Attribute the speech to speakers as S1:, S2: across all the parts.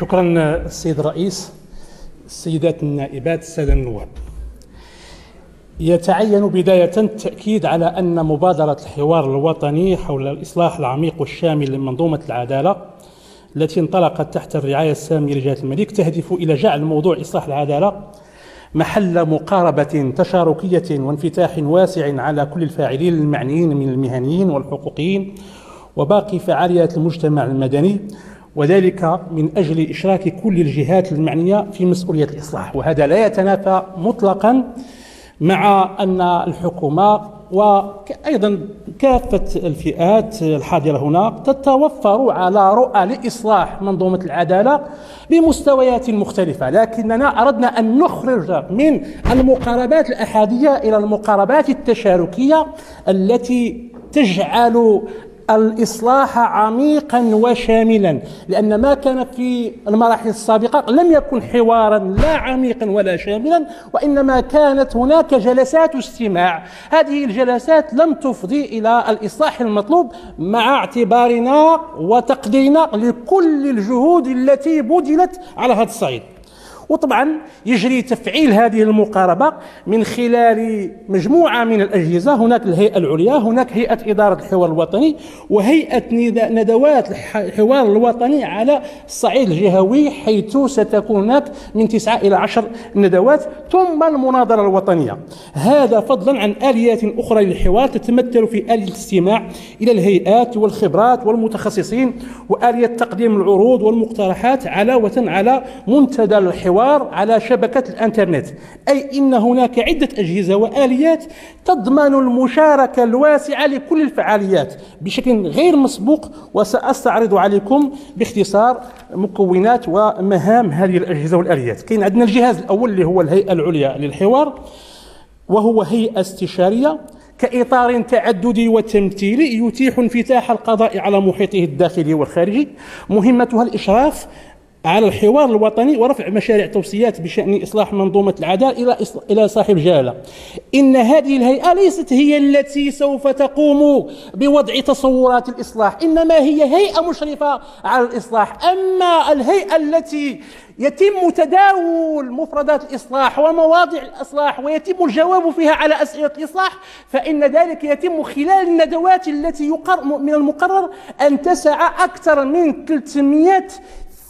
S1: شكرا السيد الرئيس. السيدات النائبات، السادة النواب، يتعين بداية التأكيد على أن مبادرة الحوار الوطني حول الإصلاح العميق والشامل لمنظومة العدالة التي انطلقت تحت الرعاية السامية لجلالة الملك، تهدف إلى جعل موضوع إصلاح العدالة محل مقاربة تشاركية وانفتاح واسع على كل الفاعلين المعنيين من المهنيين والحقوقيين وباقي فعاليات المجتمع المدني، وذلك من أجل إشراك كل الجهات المعنية في مسؤولية الإصلاح. وهذا لا يتنافى مطلقا مع أن الحكومة وأيضا كافة الفئات الحاضرة هنا تتوفر على رؤى لإصلاح منظومة العدالة بمستويات مختلفة، لكننا أردنا أن نخرج من المقاربات الأحادية إلى المقاربات التشاركية التي تجعل الإصلاح عميقا وشاملا، لأن ما كان في المراحل السابقة لم يكن حوارا لا عميقا ولا شاملا وإنما كانت هناك جلسات استماع، هذه الجلسات لم تفض إلى الإصلاح المطلوب مع اعتبارنا وتقديرنا لكل الجهود التي بذلت على هذا الصعيد. وطبعا يجري تفعيل هذه المقاربة من خلال مجموعة من الأجهزة، هناك الهيئة العليا، هناك هيئة إدارة الحوار الوطني وهيئة ندوات الحوار الوطني على الصعيد الجهوي حيث ستكون هناك من 9 إلى 10 ندوات ثم المناظرة الوطنية، هذا فضلا عن آليات أخرى للحوار تتمثل في آلية الاستماع إلى الهيئات والخبرات والمتخصصين وآليات تقديم العروض والمقترحات علاوة على منتدى الحوار على شبكة الأنترنت. أي إن هناك عدة أجهزة وآليات تضمن المشاركة الواسعة لكل الفعاليات بشكل غير مسبوق، وسأستعرض عليكم باختصار مكونات ومهام هذه الأجهزة والآليات. كاين عندنا الجهاز الأول اللي هو الهيئة العليا للحوار، وهو هيئة استشارية كإطار تعددي وتمثيلي يتيح انفتاح القضاء على محيطه الداخلي والخارجي، مهمتها الإشراف على الحوار الوطني ورفع مشاريع توصيات بشأن إصلاح منظومة العدالة إلى صاحب الجلالة. إن هذه الهيئة ليست هي التي سوف تقوم بوضع تصورات الإصلاح، إنما هي هيئة مشرفة على الإصلاح، أما الهيئة التي يتم تداول مفردات الإصلاح ومواضيع الإصلاح ويتم الجواب فيها على أسئلة الإصلاح فإن ذلك يتم خلال الندوات التي من المقرر أن تسع أكثر من 300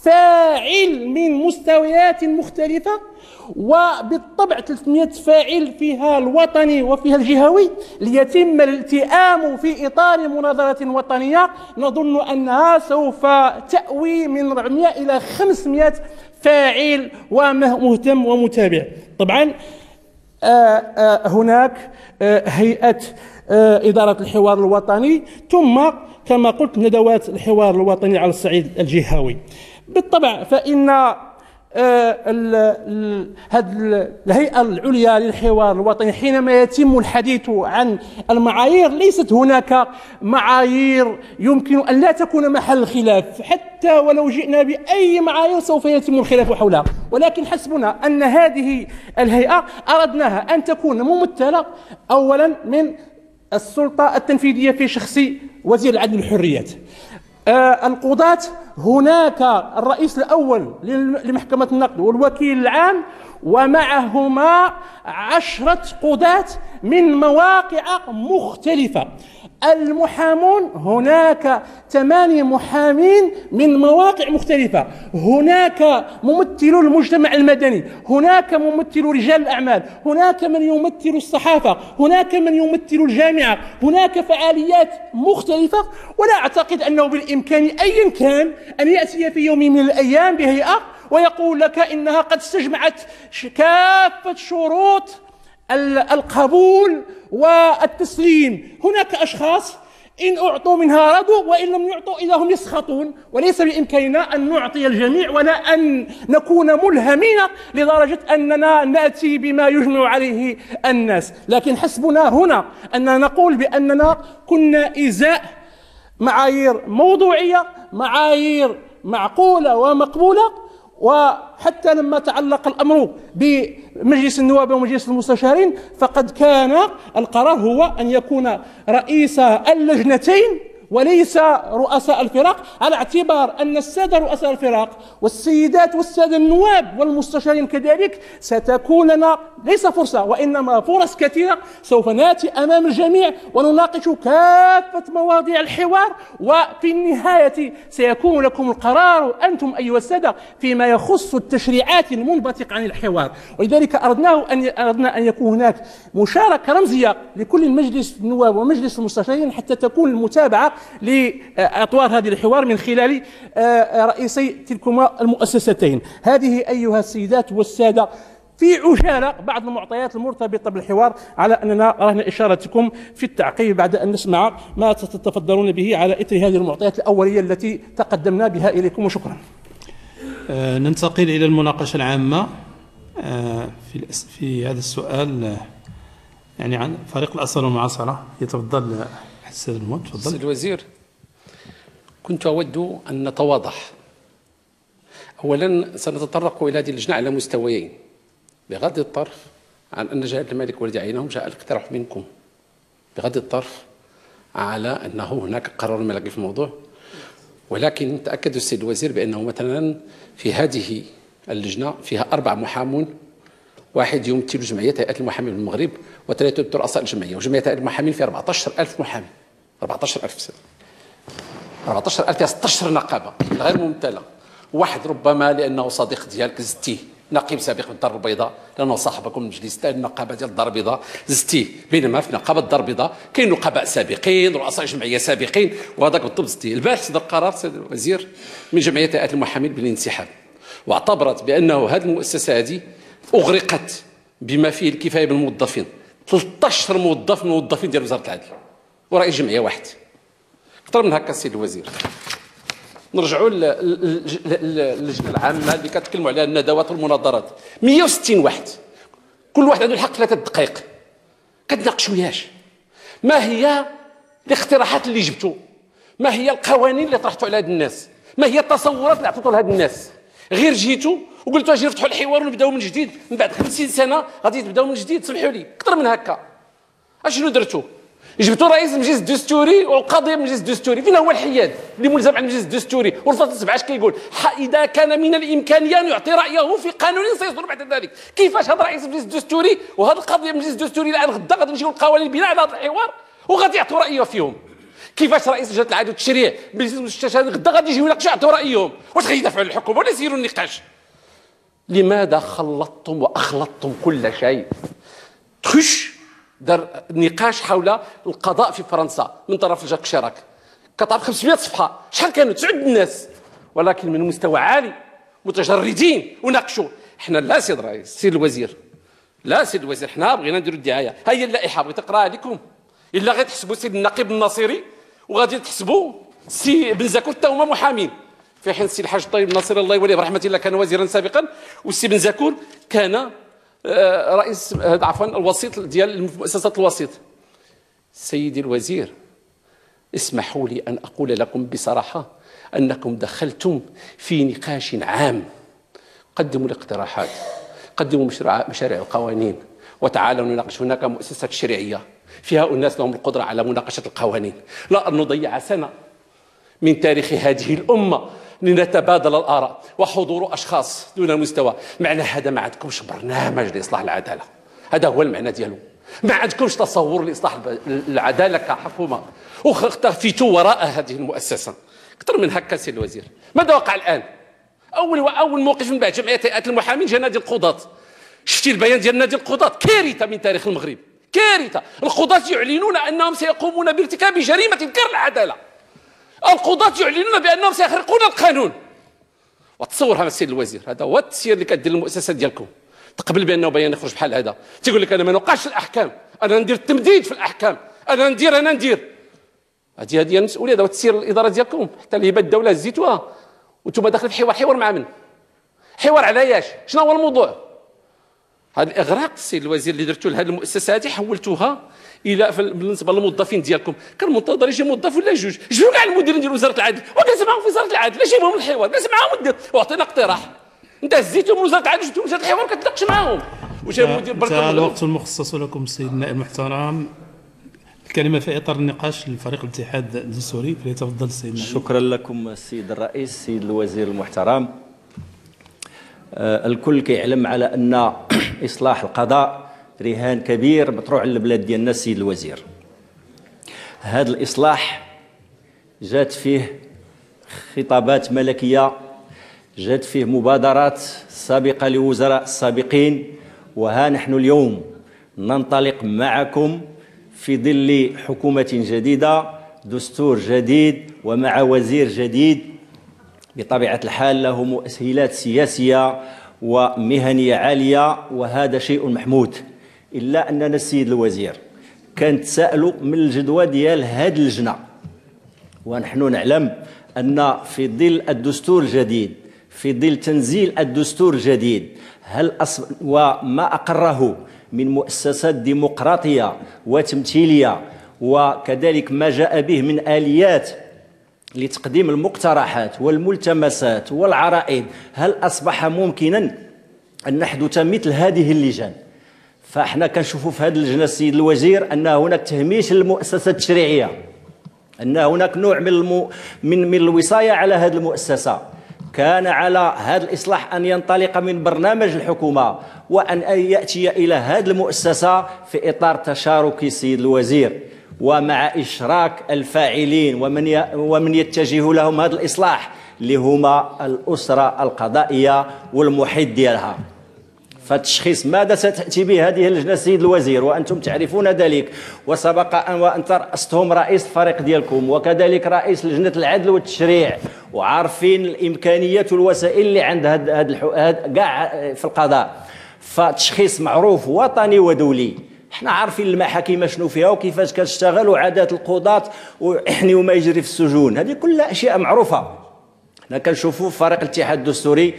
S1: فاعل من مستويات مختلفة، وبالطبع 300 فاعل فيها الوطني وفيها الجهوي ليتم الالتئام في إطار مناظرة وطنية نظن أنها سوف تأوي من 400 إلى 500 فاعل ومهتم ومتابع. طبعا هناك هيئة إدارة الحوار الوطني، ثم كما قلت ندوات الحوار الوطني على الصعيد الجهوي. بالطبع فإن هذه الهيئة العليا للحوار الوطني حينما يتم الحديث عن المعايير ليست هناك معايير يمكن أن لا تكون محل خلاف، حتى ولو جئنا بأي معايير سوف يتم الخلاف حولها، ولكن حسبنا أن هذه الهيئة أردناها أن تكون ممثلة أولا من السلطة التنفيذية في شخص وزير العدل والحريات. القضاة هناك الرئيس الأول لمحكمة النقض والوكيل العام ومعهما 10 قضاة من مواقع مختلفة. المحامون هناك 8 محامين من مواقع مختلفة، هناك ممثلو المجتمع المدني، هناك ممثلو رجال الأعمال، هناك من يمثل الصحافة، هناك من يمثل الجامعة، هناك فعاليات مختلفة. ولا أعتقد أنه بالإمكان أي كان أن يأتي في يوم من الأيام بهيئة ويقول لك إنها قد استجمعت كافة شروط القبول والتسليم. هناك أشخاص إن أعطوا منها رضوا وإن لم يعطوا إذا هم يسخطون، وليس بإمكاننا أن نعطي الجميع ولا أن نكون ملهمين لدرجة أننا نأتي بما يجمع عليه الناس. لكن حسبنا هنا أننا نقول بأننا كنا إزاء معايير موضوعية، معايير معقولة ومقبولة، وحتى لما تعلق الأمر بمجلس النواب ومجلس المستشارين فقد كان القرار هو أن يكون رئيس اللجنتين وليس رؤساء الفرق، على اعتبار أن السادة رؤساء الفرق والسيدات والسادة النواب والمستشارين كذلك ستكون لنا ليس فرصة وإنما فرص كثيرة سوف نأتي أمام الجميع ونناقش كافة مواضيع الحوار، وفي النهاية سيكون لكم القرار أنتم أيها السادة فيما يخص التشريعات المنبثقة عن الحوار. ولذلك أردنا أن يكون هناك مشاركة رمزية لكل مجلس النواب ومجلس المستشارين حتى تكون المتابعة لأطوار هذا الحوار من خلال رئيسي تلكما المؤسستين. هذه أيها السيدات والسادة في عجالة بعض المعطيات المرتبطة بالحوار، على أننا رهن إشارتكم في التعقيب بعد أن نسمع ما ستتفضلون به على إثر هذه المعطيات الأولية التي تقدمنا بها إليكم، وشكرا.
S2: ننتقل إلى المناقشة العامة في هذا السؤال، يعني عن فريق الأصالة والمعاصرة. يتفضل السيد الموظف. تفضل.
S3: السيد الوزير، كنت أود أن نتواضح. أولا سنتطرق إلى هذه اللجنة على مستويين، بغض الطرف عن أن جلالة الملك والذي عينهم جاء الاقتراح منكم، بغض الطرف على أنه هناك قرار ملكي في الموضوع، ولكن تأكدوا السيد الوزير بأنه مثلا في هذه اللجنة فيها 4 محامون، واحد يمثل جمعية هيئة المحامين بالمغرب، وثلاثة رؤساء الجمعية، وجمعية هيئة المحامين فيها 14000 محامي، 14000 سنة، 14000 فيها 16 نقابة غير ممثلة، واحد ربما لأنه صديق ديالك زدتيه نقيب سابق من الدار البيضاء لأنه صاحبكم مجلس النقابة ديال الدار البيضاء زدتيه، بينما في نقابة الدار البيضاء كاين نقباء سابقين رؤساء جمعية سابقين وهذاك بالضبط زدتيه. البارح صدر قرار سيد الوزير من جمعية هيئة المحامين بالانسحاب، واعتبرت بأنه هذه المؤسسة هذه أغرقت بما فيه الكفاية بالموظفين، 13 موظف من الموظفين ديال وزارة العدل ورئيس جمعية واحد. أكثر من هكا السيد الوزير. نرجعوا للجنة العامة اللي كتكلموا عليها الندوات والمناظرات، 160 واحد، كل واحد عنده الحق 3 دقائق، كتناقشوا ياش؟ ما هي الاقتراحات اللي جبتوا؟ ما هي القوانين اللي طرحتوا على هاد الناس؟ ما هي التصورات اللي عطيتوا لهاد الناس؟ غير جيتوا وقلتوا اجي نفتحوا الحوار ونبداو من جديد، من بعد 50 سنة غادي تبداو من جديد. سمحوا لي، أكثر من هكا اشنو درتوا؟ جبتوا رئيس المجلس الدستوري والقاضي المجلس الدستوري، فين هو الحياد اللي ملزم على المجلس الدستوري؟ والفصل 7 اش كيقول؟ إذا كان من الإمكانية أن يعطي رأيه في قانون سيصدر بعد ذلك. كيفاش هذا رئيس المجلس الدستوري وهذا القاضي المجلس الدستوري الآن غدا غادي نجيو القوانين بناء على هذا الحوار وغادي يعطوا رأيه فيهم؟ كيفاش رئيس لجنة العدل والتشريع مجلس المستشارين غدا غادي يجيو يناقشوا يعطوا رأيهم؟ واش غادي يدافعوا على الحكومة ولا يسيروا النقاش؟ لماذا خلطتم وأخلطتم كل شيء؟ تخش دار نقاش حول القضاء في فرنسا من طرف جاك شيراك، كتعرف 500 صفحة، شحال كانوا؟ 9 الناس، ولكن من مستوى عالي متجردين وناقشوا. حنا لا سيد الرئيس، سيد الوزير، لا سيد الوزير، حنا بغينا نديروا الدعاية. ها هي اللائحة بغيت نقراها لكم، إلا غير تحسبوا سيد النقيب الناصري وغادي تحسبوا سي بن زاكور حتى هما محامين، في حين السي الحاج الطيب الناصري الله يوليه برحمة الله كان وزيرا سابقا، والسي بن زاكور كان رئيس عفوا الوسيط ديال مؤسسة الوسيط. سيدي الوزير، اسمحوا لي أن أقول لكم بصراحة أنكم دخلتم في نقاش عام. قدموا الاقتراحات، قدموا مشاريع القوانين، وتعالوا نناقش. هناك مؤسسة تشريعية فيها أناس لهم القدرة على مناقشة القوانين. لا أن نضيع سنة من تاريخ هذه الأمة لنتبادل الآراء وحضور أشخاص دون مستوى. معنى هذا ما عندكمش برنامج لإصلاح العدالة، هذا هو المعنى ديالو. ما عندكمش تصور لإصلاح العدالة كحكومة، واختفيتوا وراء هذه المؤسسة. أكثر من هكا سيد الوزير، ماذا وقع الآن؟ أول موقف من بعد جمعية هيئة المحامين جا نادي القضاة. شفتي البيان ديال نادي القضاة؟ كارثة من تاريخ المغرب، كارثة. القضاة يعلنون أنهم سيقومون بارتكاب جريمة إنكار العدالة. القضاة يعلنون بأنهم سيخرقون القانون. وتصور هذا السيد الوزير، هذا هو التسيير اللي كدير المؤسسة ديالكم. تقبل بأنه بيان يخرج بحال هذا، تيقول لك أنا ما نوقعش الأحكام، أنا ندير التمديد في الأحكام، أنا ندير أنا ندير. هذه هي المسؤولية، هذا هو تسيير الإدارة ديالكم. حتى الهبة الدولة هزيتوها وانتم داخلين في حوار، حوار مع من؟ حوار على ياش؟ شنو هو الموضوع؟ هذا الإغراق السيد الوزير اللي درتو لهذه المؤسسة هذه حولتوها إلى بالنسبة للموظفين ديالكم، كان منتظر يجي موظف ولا جوج، جبدوا كاع المديرين ديال وزارة العدل وجلس معاهم في وزارة العدل، لا جيبهم للحوار، جلس معاهم وعطينا اقتراح. انت هزيتهم من وزارة العدل وجبتهم وزارة الحوار كتناقش معاهم. وجاب مدير برك.
S2: انتهى الوقت المخصص لكم السيد النائب المحترم. الكلمة في إطار النقاش لفريق الاتحاد الدستوري، فليتفضل السيد النائب.
S4: شكرا لكم السيد الرئيس. السيد الوزير المحترم، الكل كيعلم على أن إصلاح القضاء رهان كبير مطروح على البلاد ديالنا، السيد الوزير. هاذ الإصلاح جات فيه خطابات ملكية، جات فيه مبادرات سابقة لوزراء سابقين، وها نحن اليوم ننطلق معكم في ظل حكومة جديدة، دستور جديد، ومع وزير جديد، بطبيعة الحال له مؤهلات سياسية ومهنية عالية، وهذا شيء محمود. إلا أننا، السيد الوزير، كنتساءلو من الجدوى ديال هاذ اللجنة، ونحن نعلم أن في ظل الدستور الجديد، في ظل تنزيل الدستور الجديد، وما أقره من مؤسسات ديمقراطية وتمثيلية، وكذلك ما جاء به من آليات لتقديم المقترحات والملتمسات والعرائض، هل أصبح ممكنا أن نحدث مثل هذه اللجان؟ فاحنا كنشوفو في هاذ اللجنة، السيد الوزير، أن هناك تهميش للمؤسسة التشريعية، أن هناك نوع من الوصاية على هاذ المؤسسة. كان على هاذ الإصلاح أن ينطلق من برنامج الحكومة، وأن يأتي إلى هاذ المؤسسة في إطار تشاركي، السيد الوزير، ومع إشراك الفاعلين ومن يتجه لهم هاذ الإصلاح، اللي هما الأسرة القضائية والمحيط ديالها. فالتشخيص ماذا ستأتي به هذه اللجنة، السيد الوزير، وأنتم تعرفون ذلك، وسبق وأن ترأستم رئيس الفريق ديالكم، وكذلك رئيس لجنة العدل والتشريع، وعارفين الإمكانيات والوسائل اللي عند هاذ كاع في القضاء. فالتشخيص معروف وطني ودولي، احنا عارفين المحاكم أشنو فيها وكيفاش كتشتغل وعدالة القضاة ويعني وما يجري في السجون، هذه كلها أشياء معروفة. احنا كنشوفو في فريق الاتحاد الدستوري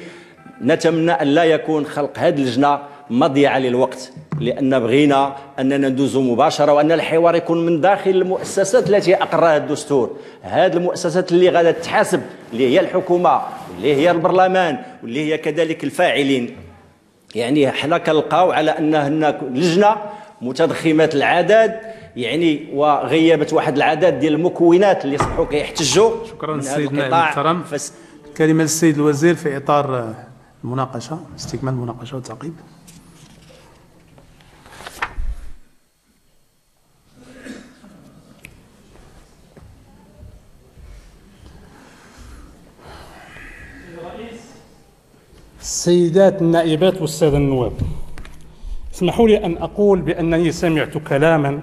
S4: نتمنى أن لا يكون خلق هذه اللجنة مضيعة للوقت، لأن بغينا أننا ندوزو مباشرة وأن الحوار يكون من داخل المؤسسات التي أقرها الدستور. هذه المؤسسات اللي غادا تحاسب، اللي هي الحكومة، اللي هي البرلمان، واللي هي كذلك الفاعلين. يعني احنا كنلقاو على أن هناك لجنة متضخمة العدد، يعني وغيبت واحد العدد ديال المكونات اللي صبحوا كيحتجوا.
S2: شكرا السيد النائب المحترم. الكلمة للسيد الوزير في إطار المناقشة، استكمال المناقشة والتعقيب.
S1: السيدات النائبات والسادة النواب، اسمحوا لي أن أقول بأنني سمعت كلاما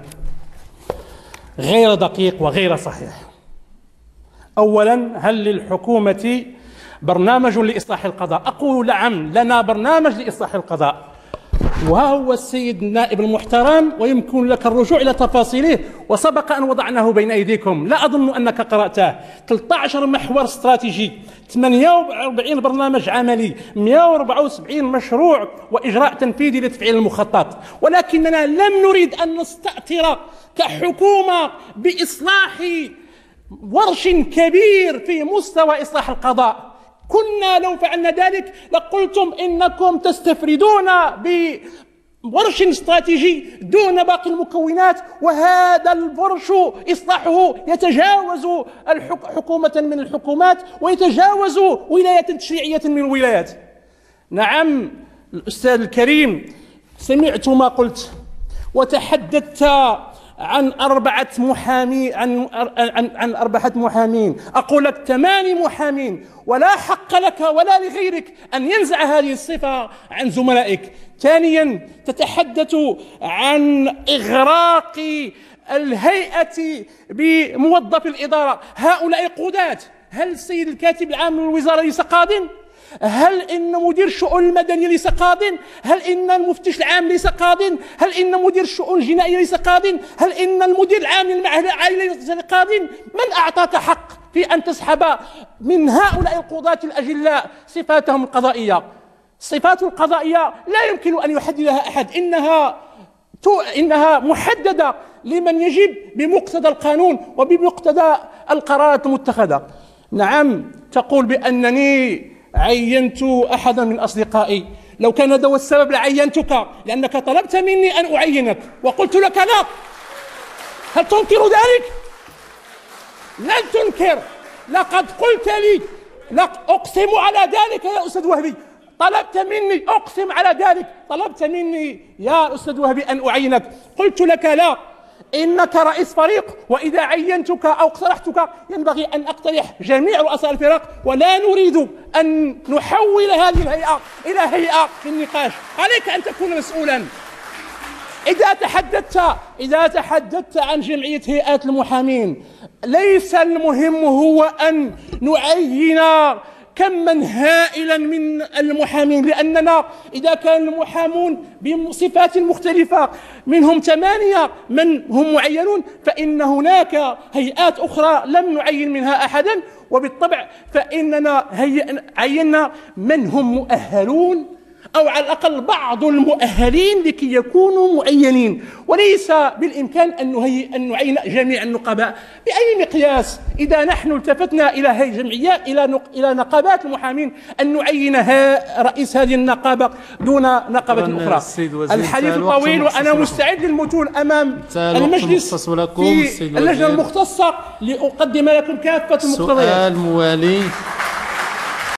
S1: غير دقيق وغير صحيح. أولا، هل للحكومة برنامج لإصلاح القضاء؟ أقول نعم، لنا برنامج لإصلاح القضاء، وها هو السيد النائب المحترم ويمكن لك الرجوع إلى تفاصيله، وسبق أن وضعناه بين أيديكم، لا أظن أنك قرأته. 13 محور استراتيجي، 48 برنامج عملي، 174 مشروع وإجراء تنفيذي لتفعيل المخطط. ولكننا لم نريد أن نستأثر كحكومة بإصلاح ورش كبير في مستوى إصلاح القضاء. كنا لو فعلنا ذلك لقلتم إنكم تستفردون بورش استراتيجي دون باقي المكونات، وهذا الورش إصلاحه يتجاوز حكومة من الحكومات ويتجاوز ولاية تشريعية من الولايات. نعم الأستاذ الكريم، سمعت ما قلت وتحدثت عن أربعة محامين، أقول لك 8 محامين، ولا حق لك ولا لغيرك أن ينزع هذه الصفة عن زملائك. ثانيا، تتحدث عن إغراق الهيئة بموظف الإدارة، هؤلاء قضاة. هل السيد الكاتب العام للوزارة ليس قاض؟ هل إن مدير الشؤون المدنية ليس قاض؟ هل إن المفتش العام ليس قاض؟ هل إن مدير الشؤون الجنائية ليس قاض؟ هل إن المدير العام للمعاهد العالية ليس قاض؟ من أعطاك حق في أن تسحب من هؤلاء القضاة الأجلاء صفاتهم القضائية؟ الصفات القضائية لا يمكن أن يحددها أحد، إنها محددة لمن يجب بمقتضى القانون وبمقتضى القرارات المتخذة. نعم، تقول بأنني عينت أحدا من أصدقائي، لو كان هذا هو السبب لعينتك، لأنك طلبت مني أن أعينك وقلت لك لا. هل تنكر ذلك؟ لن تنكر. لقد قلت لي، أقسم على ذلك يا أستاذ وهبي، طلبت مني، أقسم على ذلك، طلبت مني يا أستاذ وهبي أن أعينك، قلت لك لا، إنك رئيس فريق وإذا عينتك أو اقترحتك ينبغي أن أقترح جميع رؤساء الفرق، ولا نريد أن نحول هذه الهيئة إلى هيئة للنقاش، عليك أن تكون مسؤولا. إذا تحدثت عن جمعية هيئات المحامين، ليس المهم هو أن نعين كما هائلا من المحامين، لأننا إذا كان المحامون بصفات مختلفة منهم 8 من هم معينون، فإن هناك هيئات أخرى لم نعين منها أحدا، وبالطبع فإننا عينا من هم مؤهلون أو على الأقل بعض المؤهلين لكي يكونوا معينين، وليس بالإمكان أن نعين جميع النقباء. بأي مقياس إذا نحن التفتنا إلى هذه الجمعيات إلى نقابات المحامين أن نعين رئيس هذه النقابة دون نقابة أخرى؟ الحديث طويل وأنا مستعد للمثول أمام المجلس في اللجنة المختصة لأقدم لكم كافة المقتضيات.
S2: السؤال الموالي